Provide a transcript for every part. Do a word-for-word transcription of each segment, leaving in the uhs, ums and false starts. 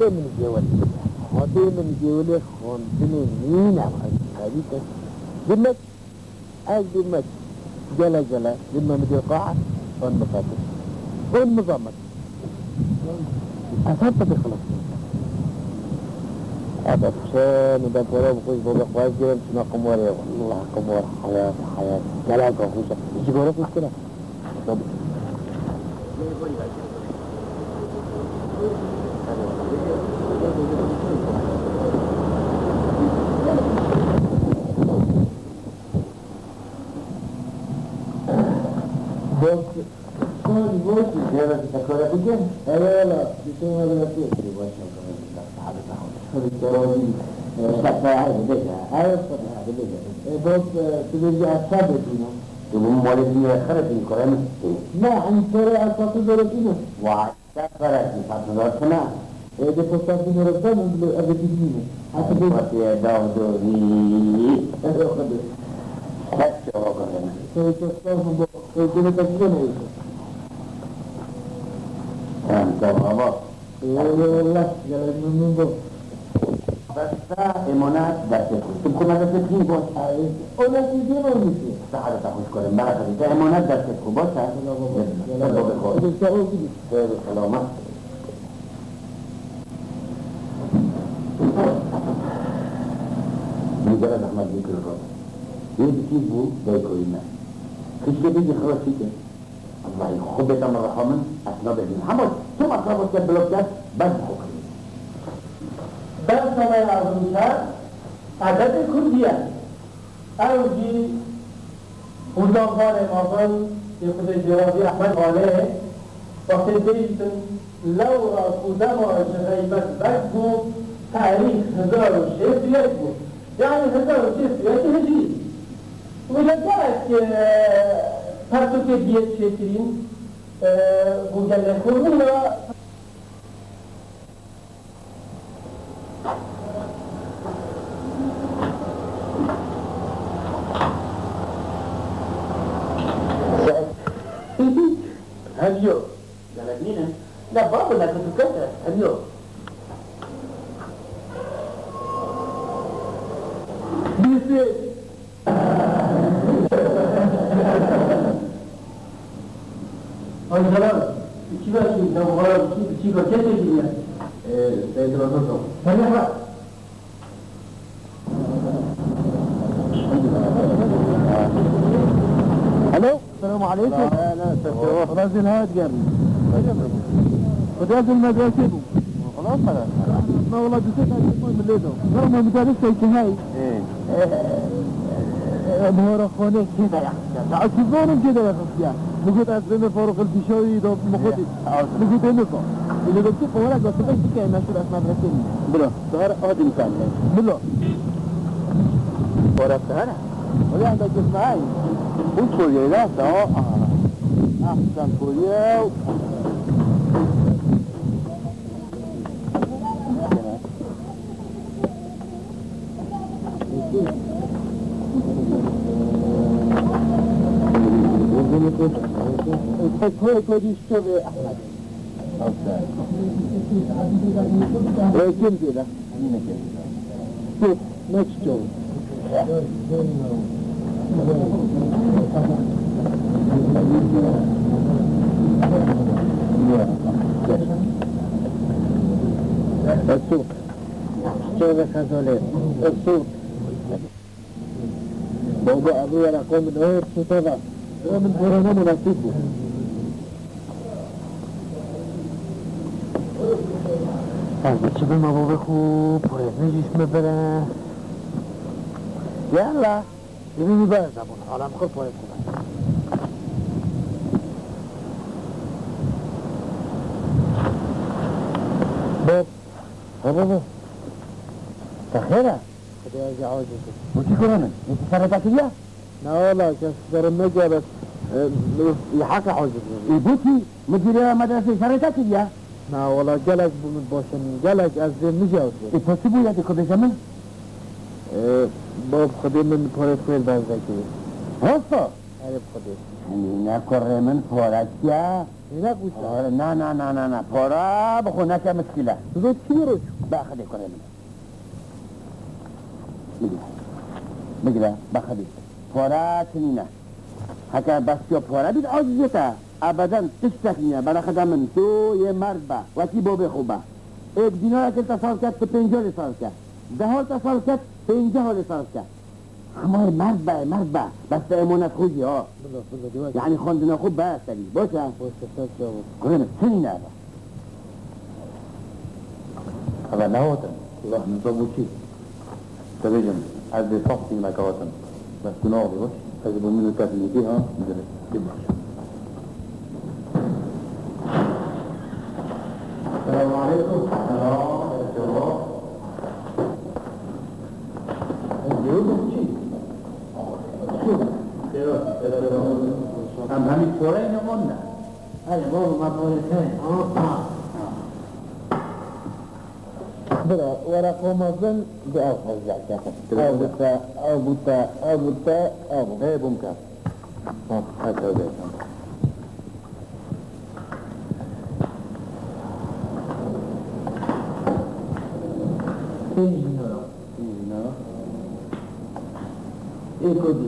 Min jêwil. Hatê min jêwilê xwendinê nîne, ez xebî te. Demek, ez demek gele gele, demek min dê qae, xwend min xebî. Xwend min zamet. Ez her tepê xilas bûm. Ebe, çi min ben pere bi xwe ji baba xwe ez girim, çima qimwarê, wallah qimwar, heyat, heyat. Gelek xweş e. Ji gore xweştir e. Bak, sen bak. Ya da bir takara bugün. Eyvallah. Bir şey var ya. Bir başkan. Saadetê xwe. Tabii ki razî. Ee, bak, hadi bêje. Eyvallah, hadi bêje. E, bak, e, tu bêjî ez çav destînim. Tu bi malê din re xeretîn kurê min. Ne, em kere esasî zor dînin. Vay, te xeretî, te zor tune. E, de posta din re ben, em bile, em bile dînin. Hadi bêje. Fatih Dawdorî. E, o kadar. Hep çava kurê min. E, çok sağ olun, bu. E, gene de gene olsun. Tamam, tamam, bak. Eyvallah, gelek memnun bûm. Bes te emanet destê xwe. Tu bi xwe me destê xwe baş. Ay, o ne sizin olmuştu? Saadetê xwe ji kurê min, bereketê. Te emanet destê xwe baş e. Tamam, baba. Gelek. Te baba xwe. Sağ ol, gidin. Xêr û selamet. Min gelek zehmet bû kir rot. Wê bi kî bû, daykoyî me. Kişkê bêjî xilas çi kir? Allahî, xwe bêta min reha min, ez nabêjim. Hema çima etrafê te bila bike, bes bi xwe kirî. Bersa me ya rûnişa edebê kurdî ye. Ew jî wisa barê mezin yê xwedê cêrazî Ehmed Xalê, wextê bihîstin, lewra ku dema ji xeybet vek bû, tarîx hezar û şêst û yek bû. Yanî hezar û şêst û yek hicrî. Wî de gelek, e, pertûkê diyê çêkirîn, e, bû gelê xwe. Wîna Hediyo. Gelek nînin. Ne babo, ne kutuke de, hediyo. Bîsê. Ay Zelal, iki ver ki, ne bu kadar iki, iki ver, kes ekiliyor. Ee, Seyit Ramazan. Sen ne var? Alo, selamu aleykum. Alo, alo, selamu. Xwedê ez li heyat gerim. Xwedê ez li medresê bûm. Xwelas xwelas. Na wala du sê saet xwe min lê da. Wala me mudarîs seytî hey. Ê. Ê, ê, ê, buhara xanê kê de ya? Ya, ez zanim kê de ya xistiya. Min got ez bême Farûq el Fîşawî da min xwe dît. Ê, az. Min got ê min fa. Île de tu xwe were got tu bê dikey meşhur ez medresê min. Bira. Sar adin kan. Bilo. Ora sar. Öyle anda gitme ay. Bu Koriya ile daha. Ah, sen Koriya. Koy, koy, işte be. Ê, kim zêde? Yok, ne tutuyor? Esuk. Çevre Kazolê. Esuk. Baba, ev were qewmin ew tûte ve. Ew min gorana munasib bû. Ez çi bima bavê xwe, parêz nejî ji me bere. Yalla, divî wî berz bûn, alem xwe parêz xwe. Bab, he baba. Te xêr e? Xwedê ez ê aciz bim. Wekî kura min, yekî sereta kiriya? Na wala, kes serê me kiriya bes, e, li heqê aciz bim. Ê gotî, midîrê medresê sereta kiriya? Na wala, gelek bi min baş e, gelek ez dê mijî ew dibim. Ê, to çi bûye, tu xwe bêje min? E, bab, Xwedê min parê xwe li ber vekiriye. Rasta? Erê bi Xwedê. Nîne kurê min, pora çi ye? Nîne qûşe. Pora, na, na, na, na, na. Pora bi xwe neke mişkîl e. Tu zot çi roj? Be Xwedê kurê min. Bigire. Bigire, be Xwedê. Pora çi nîne. Heke bestiyo pora bît aciziyê te. Ebeden tiştek nîne. Bereqede min, tu yê merd be. Wekî bobê xwe be. Êk dînarek te sarf ket, tu pêncî holê sarf ke. Deh hol te sarf ket, pêncî holê sarf ke. Hema merd be, merd be. Bes te emanet xwe jî ha. Bila, bila, diwar. Yani xwendina xwe be serî. Boş e. Boş e, sen çawa. Kurê min, çi nîne eve? Eve nehatin. Allah min zor bû çi? Te bêjim, ez dê saf tîmeke hatim. Bes tu neavê, baş? Ez bo min û te binêdî, ha? Dilê. Dê baş. Selamun aleykum. Selam. Selam. Çi? Em hemî poreyne, wan ne? Hele baba, ma porê te. Bira, wereqa mezin di ev hezya ketin. Ew bû te, ew bû te, ew bû te, ew bû. Ê, bûm ke. Ha, ha, tewbe. Pênc dînara. Pênc dînara. Ê ku dî?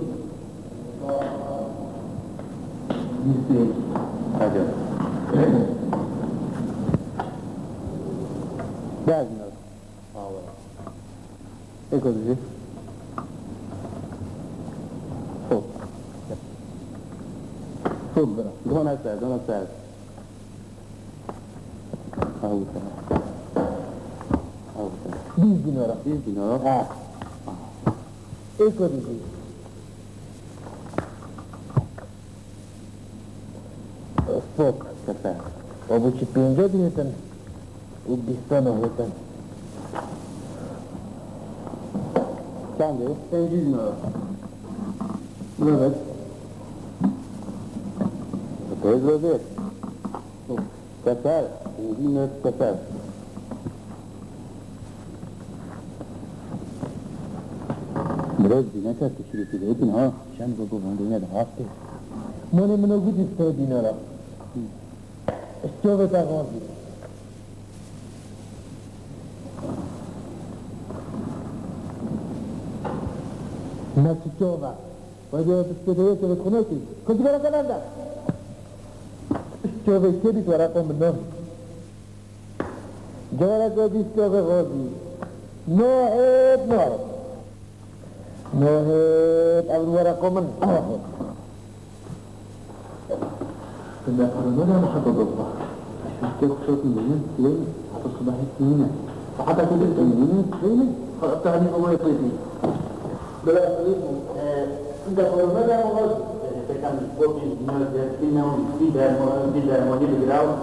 Bîst û yek. Hadi. Deh dînara. Awe. Ê ku dî? Sol. Sol bira. Dona ser, dona ser. Ew te. Ew te. Bîst dînara. Bîst dînara? Ha. Ê ku dî? Stok. Tepe. Û bu çi pênce dînetin û bîsta nehêtin. Çend e? Pêncî dînara. Evet. Pênc lozê. Stok. Keser, êdî net keser. Biraz dîne ser tu şirî tu dêtin ha, şen bu bu van dîne de hastê. Monê min o gudî sê dînara. Çovê te razî. Ne tu çova. Wê diyo tu spêdeyê tu xunekî. Ku cigara ke bende. Çovê kê bît were qo min nahî. Cewara ke dî çovê xozî. Nohêt, nohêt. Nohêt, ev were qo min. Tında kuruna da muhabbet olma. Şu tek çok mühim, değil. Hatta sabah ettiğine. Hatta kudret mühim, değil mi? Hatta hani o yapayım. Bira, e, da korona da mı var? E, pekam, o bir, bir, bir derman, bir derman, bir derman, bir derman,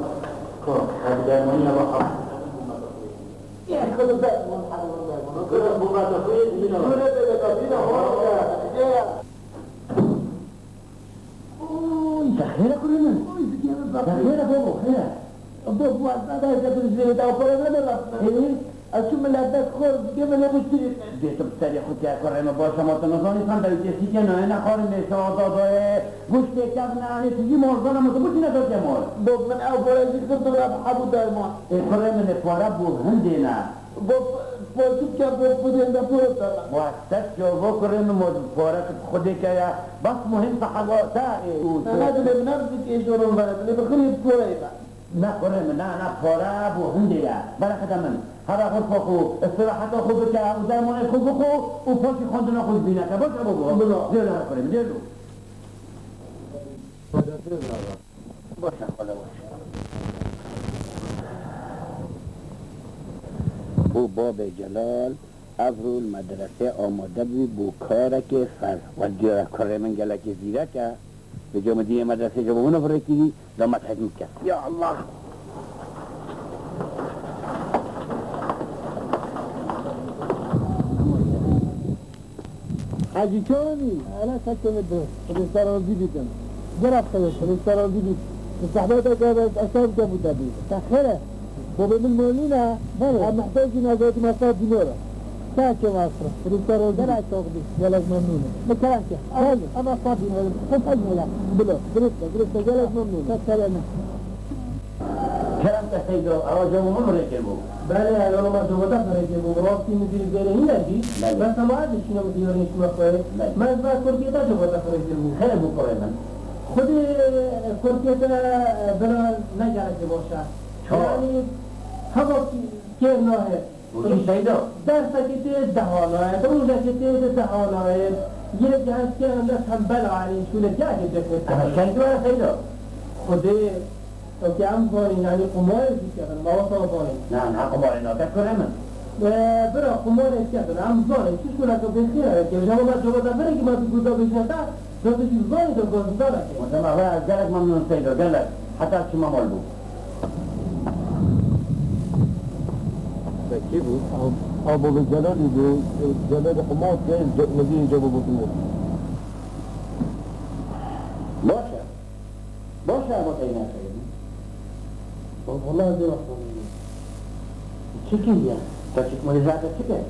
ko, bir derman ya bak. Ya, kırmızı derman, kırmızı derman. Kırmızı derman, kırmızı derman. Oy! Te xêr e kurê min? Oy, zikê min zaf. Te xêr e babo, xêr e? Bo, bu ez nadayê te tu ji vê de para nebe rast me. Ê? Ez çûm milet dest xor, zikê min lê bûştirî. Dê tu bi serê xwe ke kurê min, baş e, ma tu nizanî sen dewikê sîkê nayê nexwarin, lê şawa dadoyê, goştê kevne, anê tu jî morzana, ma tu bû tîne dotê mor. Bo, min ew bore jî kir, tu re bi heb û derman. Ê kurê min, ê pare bû hindê ne. Bo, bo, tu ke bo, bo dên de poro te ne. Wa te çovo kurê min, mo pare tu xwedê ke ya. Bas muhîm te hewasa ê. Te ne dilê min ev zikê joron vere, dilê bi xirê poreyê be. Ne kurê min, na, na, pare bû hindê ye. Bereqete min. Hera xurfa xwe, istiraheta xwe bike û dermanê xwe bixwe û paşî xwendina xwe jî bîne ke. Baş e babo? Bila. Dê lo kurê min, dê lo. Baş e, xwele baş. Bo babê Celal, evro li medresê amade bû bo karekê ferz. Wek diyar e kurê min gelekî zîrek e. Bi camidiyê medresê ji bo min firê kî, da me hizmet kir. Ya Allah! Hacî Çonî, hele sekê min bi, Xwedê te razî bîtin. Gera xeyr, Xwedê te razî bît. Bi sehbeteke be, ez eşar ke bû te bî. Te xêr e? Bobê min molî ne? Belê. Em mihtacî ne, zewtî me sed dînor e. Çaçê Vasra, rîvke rojê. Gelek tok bî. Gelek memnûn im. Bi kerem ke. Ama, ama Fadî ne, Fadî ne. Bilo, dirust e, dirust e, gelek memnûn im. Te serene. Kerem ke Seydo, ewa cewabê min rêkir bû. Belê, ewa ma cewabê te rêkir bû. Rastî min dî vêrê hîn e jî. Belê. Bes ama ez şîna min dî vêrê şîna xwe. Belê. Ma ez va Kurkê te cewabê te rêkir bû. Xêr bû kurê min. Xwedê Kurkê te, e, bira ne gelekî baş e. Çawa? Yanî, heva kêr nahê. Û çi Seydo? Dersekê tê di deha nayê, rojekê tê di deha nayê. Yê cihezkê hinde tembel a, yanî şûlê gelekê jê xurt. Ama Seydo e Seydo. Xwedê, ew ki em zanîn, yanî qumarê jî dikevin, ma wesa zanîn. Na, na, qumarê nake kurê min. E, bira, qumarê dikevin, em zanîn, çi şûleke bêxêr e, ke ji hema cewabê te vere ki ma tu guda bêjine te, Dotê jî zanî de gozindar e. Muhtemelen ez gelek memnûn Seydo, gelek. Heta çima mal bû. Te kî bû? Ew, ew bavê Celalî bû. Celalî qumar kir, ce-, min dî cevabê bû. Baş e. Baş e, ama te yine xeyir. Wala ez ê baş bûm. Çi kiriye? Te çi, min zate çi kir?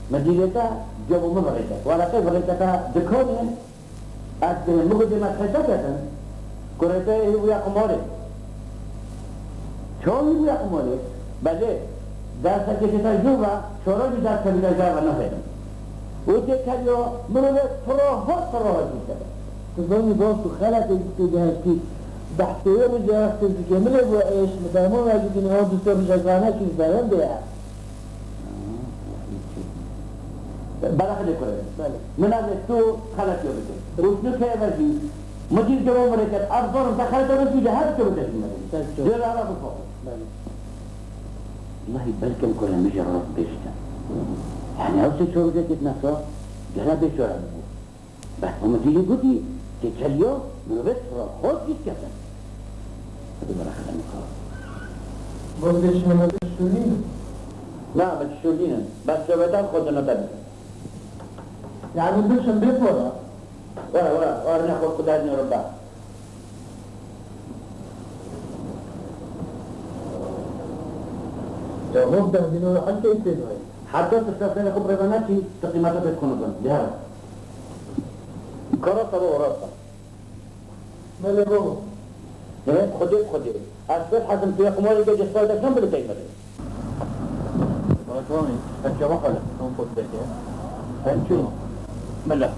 Min dî lê te cevabê min virête. Wala qey virête te dikanê. Ez, e, min got, dê me qede ketin, kurê te hî bûya qumarê. Çawa hî bûya qumarê? Belê, dersekê te jû ve, çawa jî ders kevî te jû ve nahêlim. Û tê keriya, min û lê tira hat, tira hat jî keve. Tu zanî, bab, tu xeletê jî tê gihiştî. Behsê wê min ji wextê zikê min ê bû êş, li derman ve jî dinê, wan du sê rojek rane çû ji berendê ye. Bela xelê kurê. Belê. Min ez ê tu xeletiyo bike. Rûşnû keye ve jî. Min dî cewab min rê ket. Ev zanim te xeleta min jî li her tu bike jî me. Belê. Dê re re bifo. Belê. Wellahî belkim kurê min jî rast bêjte. Yanî ew sê çolgekê di nefsa gela bêçare bû. Bes Homedî lê gotî, têkeliya mirovê tira xwe dît kete. Hadi beraxile min ka. Bos dê şîne me şûlîn? Na, min şûlînin. Bes çaveta xwe dina te bî. Yani bişim bê pora? Were, were, were ne xwe kudar nîyo be. Ya hov derdîno hel keyfê nayê. Heta tu şaxê xwe bi rê ve nekî, tu qîmeta pê dixwe nizan. Dihera. Kara te baba rast e. Belê baba. He, Xwedê, Xwedê. Ez pêr hezim tu yê qumarê de cesayê de çend bilî tey me de. Baş olmayın. Sen çabuk hele. Son pot bekle. Sen kim? Mila.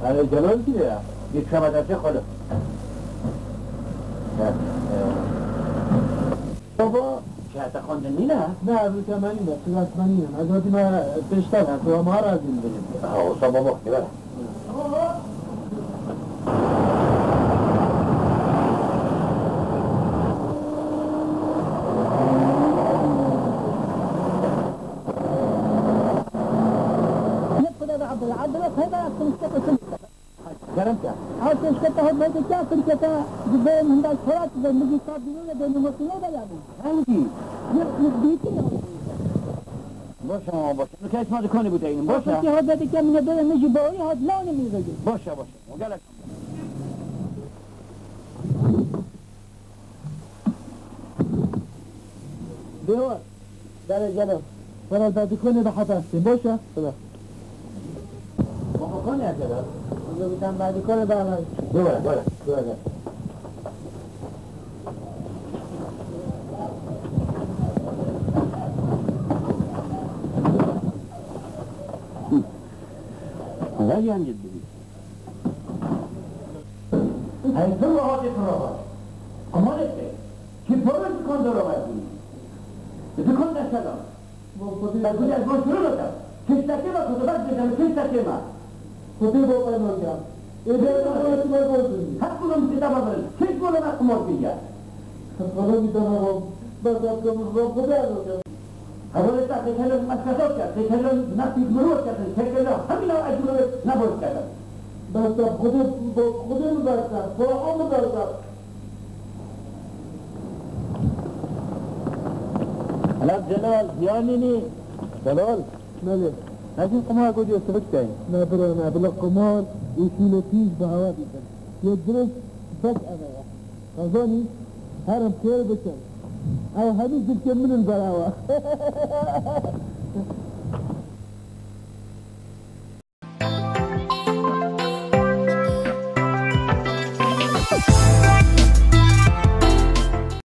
Ee, Celal ki ya. Bir çabadacı kolu. He, he. Baba, şahete xwendin nîne? Ne, ev temenî ne, klasmenî ne. Ez hatîme pêşte ne, tu ama razî bibînim. Ha, o sabah bak, ne? Yet xuda be Abdullah, Abdullah, xeyr be, Abdullah, Kerem ke. Ew têşkete hot veke ke firkete, di vê min de xora tu vê min jî saf dîno de dêne mosîne de ya bû. Hangî? Ye, ye, bîtî ya. Boş ama boş. Tu kes ma dikoni bû deynim. Boş ya. Firkete hot veke ke min de min jî bawî hot lawne min veke. Boş ya, boş ya. O gelek. Dêwar. Belê, gelo. Were, berdikonê de heta stê. Boş e? Bira. Baba, konê gelo. Baba, bir tane berdikonê de hemen. Dêwar, dêwar, dêwar. Hı. Vay, yan git. Hey, tu rahat et, rahat. Aman et. Ki para dükkan da rahat. Dükkan da selam. Bak, Xwedê. Ben bu derman şunu da. Kişteki bak, o zaman bir tane kişteki var. Xwedê baba, emanet ya. Ê, bê, bê, bê, bê, bê. Hep bunun bir de var. Hiç bunu ben kumar değil ya. Xwedê bir tane baba. Bak, bak, bak, bak, Xwedê emanet ya. Hevalê te têkelo mesketot kir, têkelo nefsî mirov kir, têkelo hemî nav ecmûrê neboş kir. Bes te Xwedê, Xwedê min berse, Qur'an min berse. Hela Celal, yanî nî? Celal. Belê. Hejî qumar gotî sivik tey. Ne bira ne, bila qumar û şûlê pîj bi hewa dîtin. Yê dirust bes eve ye. Qazanî, herim xêr bikin. Ew hemî zilkên min in berawa.